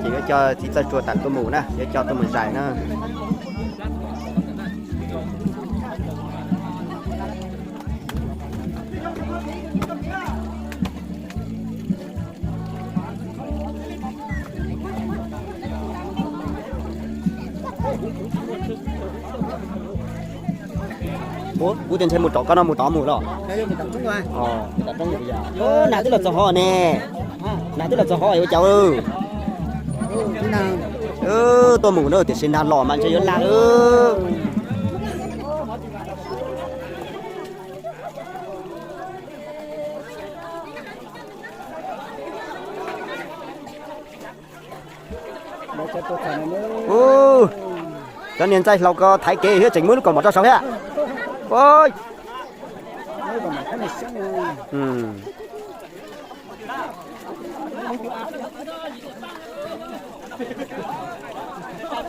Yuav coj txiv txawj tsuag tam tuaj mus na, yuav coj tuaj mus zais na. Kuv tias ntshe mus rau koj no mus tod mus los. Nas twb los txog hov ne. Nas twb los txog hov ua cas. Tuaj mus na tiam sis nag los mas ntshe yuav lag. Cov niag ntxaij hlau ko thaiv kev thiab tseem muab lub kaus mom rau saud thiab.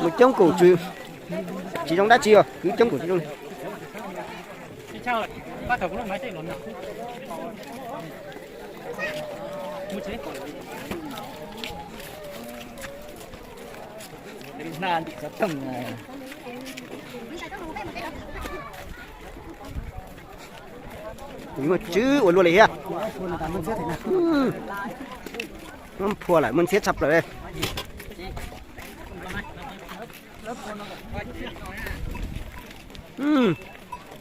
Mus coob kuj tsis zoo dab tsi os, kwv coob kuj tsis zoo. Muaj tswb ua luaj li thiab. Muab phua lawm muaj ntxhiab tshaj plaws.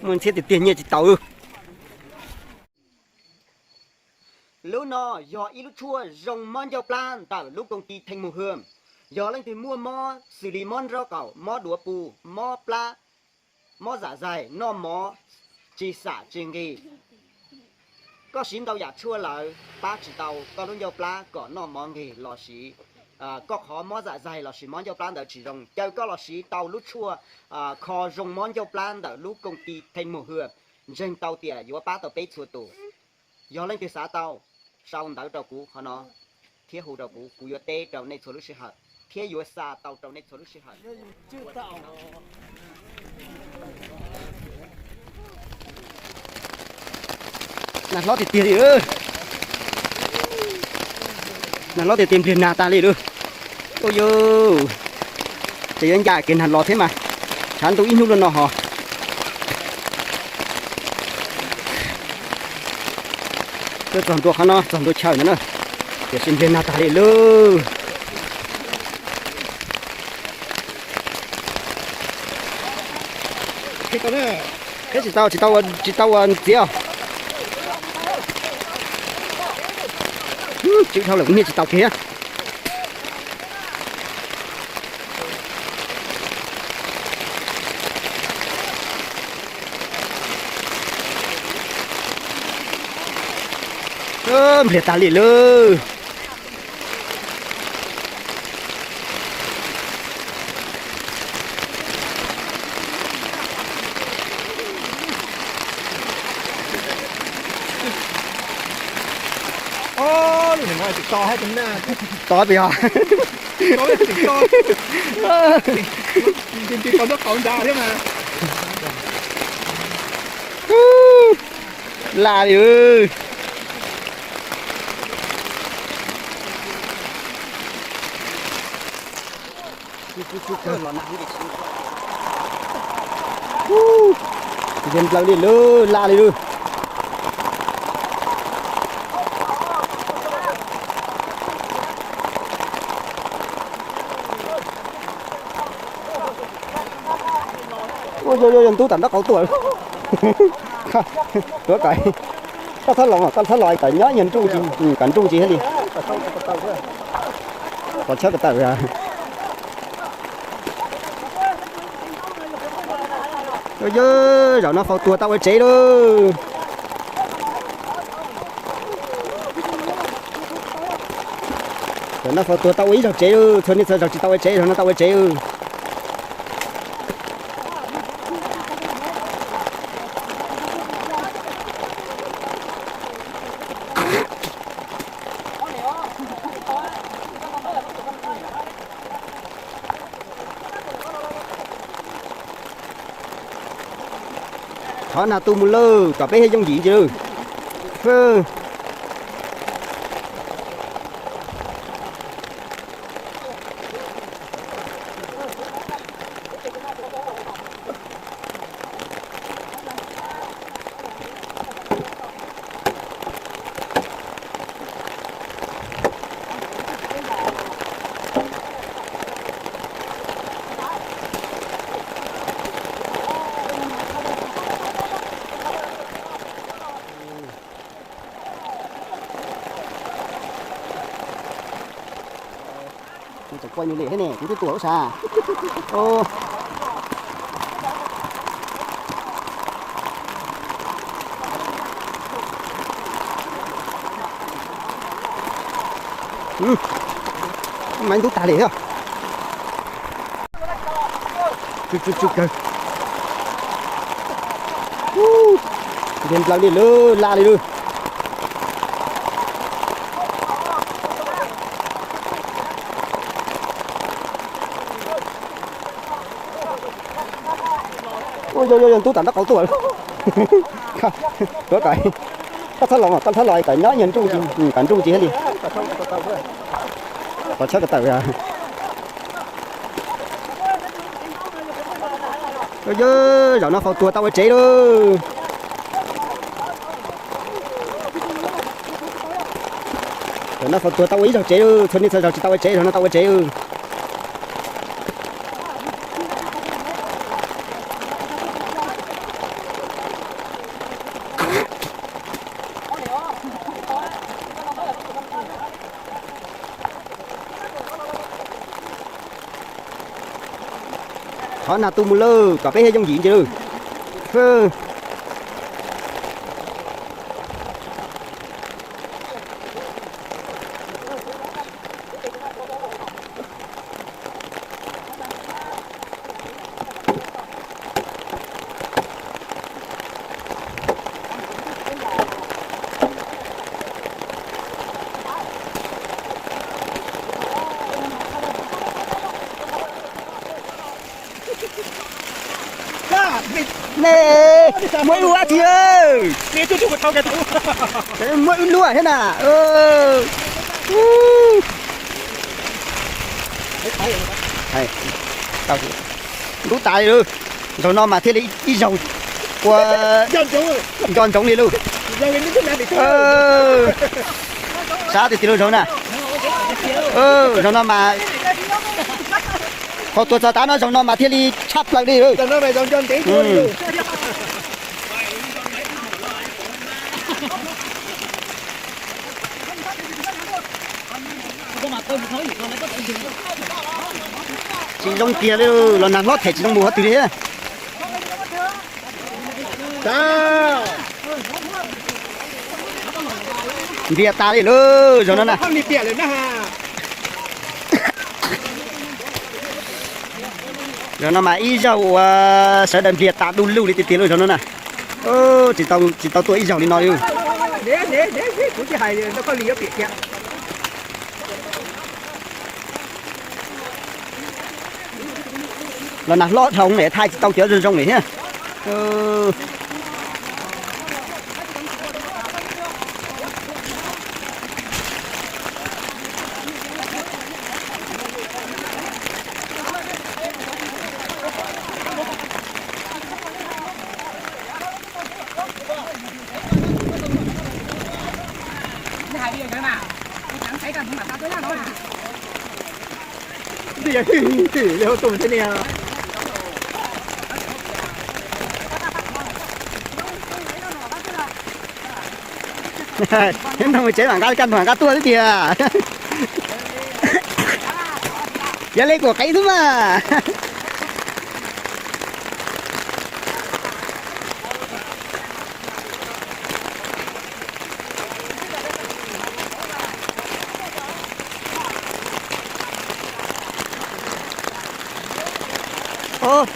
Muaj ntxhiab tiag tiag nyiaj tsis tau. Lub no yog ib lub tshuaj zoo mob ncauj plab ntawm lub koom ti Theej Mus Hwm. Yog leej twg muaj mob xws li mob nraub qaum, mob duav pus, mob plab, mob zam zaig, noj mov tsis xam tsis nqig, koj siv ntau yam tshuaj lawm pab tsis tau koj lub ncauj plab kom noj mov nqig lossis koj qhov mob zam zaig lossis mob ncauj plab ntawd tsis zoo, caw koj los siv tau lub tshuaj kho zoo mob ncauj plab ntawm lub koom ti Theej Mus Hwm. Ntseeg tau tias yuav pab tau peb txhua tus. Yog leej twg xav tau, sau ntawv rau kuv qhov no thiab hu rau kuv, kuv yuav teb rau nej txhua lub sij hawm thiab yuav xa tau rau nej txhua lub sij hawm. Nag hlob tiag tiag li. Nag hlob tiag tiag, npliag nag tag li lawm. Ua yus, ces yuav ncaj kev nag los thiab mas, tshav ntuj ib hnub luaj no hos. Twb txog ntua qhov no, txog ntua chaw no na, tiam sis npliag nag tag li lawm. Tsis tau, tsis tau, tsis tau ua ntxiv os. Tswv dhau lawm kuv niaj tsis tau kiag. Npliag tag li lawm. Tos pes yog. Laj li. Ntiag nplaws li lawm, laj li lawm. Ua yog yog ntub tam nraub qaum tuaj. Tuav kom koj txhob los, koj txhob los kom nyob nyuag nruj ntsis, kom nruj ntsis thiaj li. Qhov tshab ko taw. Yog zaum no faus tuag tau ua tsev lauj. Zaum no faus tuag tau ua ib zaug tsev lauj, txhua niaj txhua zaus tsis tau ua tsev, zaum no tau ua tsev lauj. Thov nag tu mus lawm kom peb thiaj yooj yim ntsis lawm. Hwb. Kuv tseem quaj nyuag li thiab ne, kuv twb tuaj ub sas. Maiv ntub tag li thiab. Tsw tsw tsw kawg. Ntiag nplaws li lawm, laj li lawm. Ua yog yog ntub tam nraub qaum tuaj. Tuav kom koj txhob los, koj txhob los kom nyob nyuag nruj, kom nruj tsis thiaj li. Qhov tshab ko taw. Zaum no faus tuag tau ua tsev lauj. Zaum no faus tuag tau ua ib zaug tsev lauj, txhua niaj txhua zaug tsis tau ua tsev, zaum no tau ua tsev lauj. Thov nag tu mus lawm kom peb thiaj yooj yim ntsis lauj. Ne, muaj ib lub dab tsi, muaj ib lub thiab na. Ntub tas li lauj, zaum no mas thiaj li ib zaug ua nco ntsoov li lauj. Sab tiag tiag lauj zaum na. Zaum no mas qhov tuag txog tav no zaum no mas thiaj li tshaj plaws li. Tsis zoo kiag li, los nag hlob them tsis zoo mus qhov twg li. Nplias tas li lauj zaum no na. Zaum no mas ib zaug uas sawv daws nplias tas du lug li tiag tiag lauj zaum no na. Tsis tau, tsis tau tuaj ib zaug li no li. Los nag hlob dhau es thaij tsis tau cov zoo zoo li thiab. Nug tsev mam nqa, kaj ntug mam nqa tuaj xwb tiag. Yog li kuv qev xwb mas.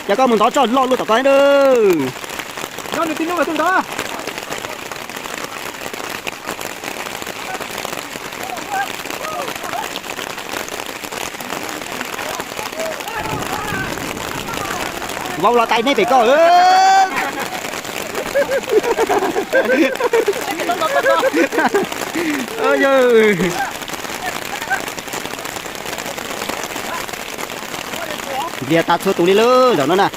Cov koj mus ntov tso loj luaj tom koj na. Vau los tais neb pem koj. Nplias tas txhua tus li lauj zaum no na.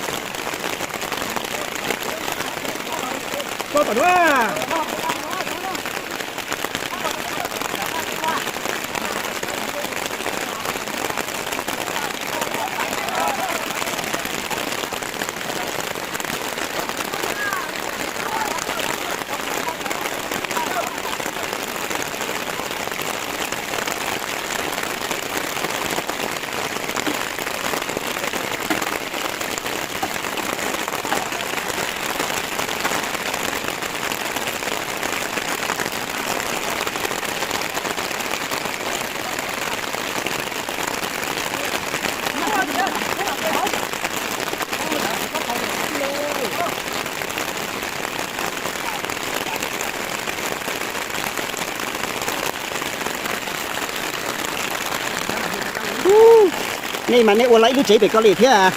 Nej mas nej ua lawv ib lub tsev pem ko li thiab.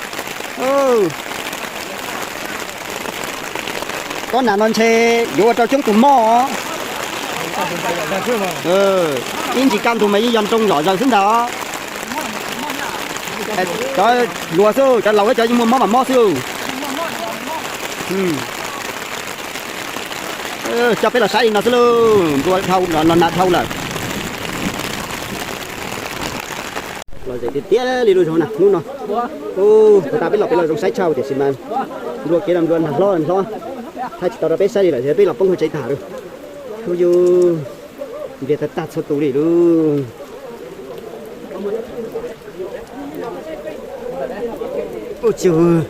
Kob nas no ntshe yuav ua rau coob tus mob. Ib ntsis kaj ntug mas yeej yog nroo zom zaws xwb ntag. Cov hluas xwb, cov laus cov yeej muaj mob mas mob xwb. Coj peb los saib li no xwb lauj, nplua dhau los nag dhau lawm. Los zem tiag tiag li lub zoo na hnub no. Ua tas peb los peb los zoo saib tshaj tiam sis mas nplua kev los nplua nag hlob hlob, thaij tsis tau rau peb saib li lawm, peb los poob hauv tsev tag lawm. Hu yus npliag tag tag txhua tus li lauj. Ua cas